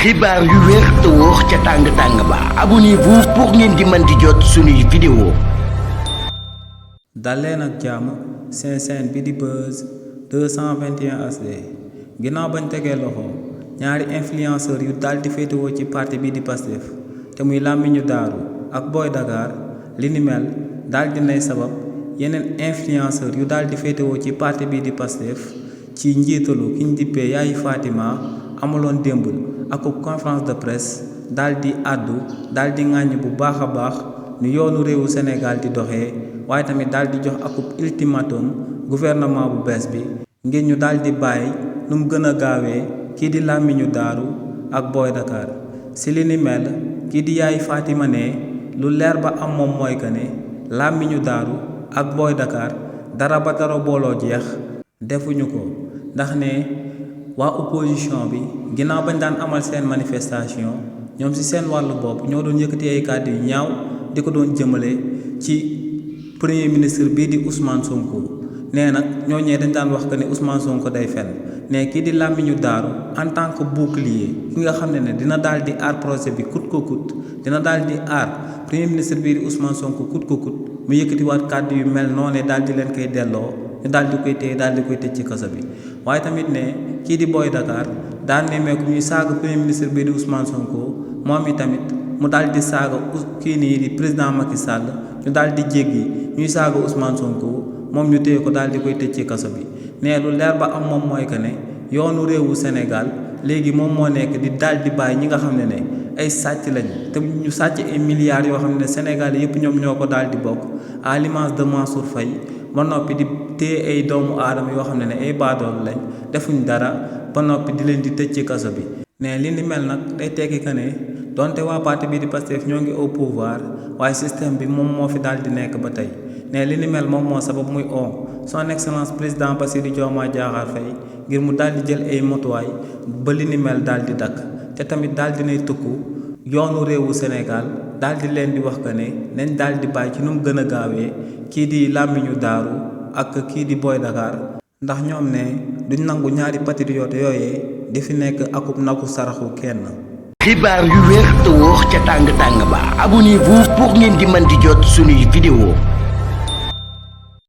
xibaar yu wér te wóor ca tàng ba abonnez-vous pour ngeen di mën di jot suñuy vidéo. dal leen ak jàmm seen chaîne bi di Buzz 221 HD ginnaaw bañ tegee loxo ñaari influenceurs yu daal di féetewoo ci parti bi di Pastef te muy Lamiñu Daaru ak Boy Dakar li ni mel daal di nay sabab yeneen influenceurs yu daal di féetewoo ci parti bi di Pastef ci njiitalu ki ñu dippee Yaay Fatima amaloon démb akub conférence de presse daal di àddu daal di ŋàññ bu baax a baax nu yoonu réewu Sénégal di doxee waaye tamit daal di jox akub ultimatum gouvernement bu bees bi ngir ñu daal di bàyyi nu mu gën a gaawee kii di Lamiñu Daaru ak Boy Dakar si li ni mel kii di Yaay Fatima ne lu leer ba am moom mooy que ne Lamiñu Daaru ak Boy Dakar dara ba dara booloo jeex defuñu ko ndax ne waa opposition bi ginnaaw bañ daan amal seen manifestation ñoom ci seen wàllu bopp ñoo doon yëkkati ay kàddu yu ñaaw di ko doon jëmale ci premier ministre bii di Ousmane Sonko nee nag ñooñee dañ daan wax que ne Ousmane Sonko day fen ne kii di Lamiñu Daaru en tant que bouclier ki nga xam ne dina daal di aar projet bi coûte que coûte dina daal di aar premier ministre bii di Ousmane Sonko coûte que coûte mu yëkkatiwaat kàddu yu mel noonu daal di leen koy delloo ñu daal di koy téye daal di koy tëj ci kaso bi waaye tamit ne kii di Boy Dakar daan nemmeeku ñuy saaga premier ministre bii di Ousmane Sonko moom i tamit mu daal di saaga kii nii di président Macky Sall ñu daal di jéggi ñuy saaga Ousmane Sonko moom ñu téye ko daal di koy tëj ci kaso bi ne lu leer ba am moom mooy que ne yoonu réewu Sénégal léegi moom moo nekk di daal di bàyyi ñi nga xam ne ay sàcc lañ te ñu sàcc ay milliards yoo xam ne Sénégal yëpp ñoom ñoo ko daal di bokk à l'image de Mansour Faye ba noppi di téye ay doomu aadama yoo xam ne ay baadool lañ defuñ dara ba noppi di leen di tëj ci kaso bi ne li ni mel nag day tekki que ne donte waa parti bi di Pastef ñoo ngi au pouvoir waaye système bi moom moo fi daal di nekk ba tey ne li ni mel moom moo sabab muy son excellence président Bassirou Diomaye Diakhar Faye ngir mu daal di jël ay motuwaay ba li ni mel daal di dakk te tamit daal di nay tukku yoonu réewu Sénégal daal di leen di wax que ne nañ daal di bàyyi ci nu mu gën a gaawee kii di Lamiñu Daaru ak kii di Boy Dakar ndax ñoom ne duñ nangu ñaari patriote yooyee di fi nekk akub nagu saraxu kenn. xibaar yu wér te wóor ca tàng ba abonnez-vous pour ngeen di mën di jot suñuy vidéo.